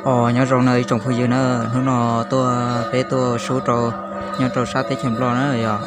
Os, nyob zoo na ib tsoom phooj ywg na, hnub no tuaj peb tuaj sub rau nyob rau sab teb chaws Nplog na yog.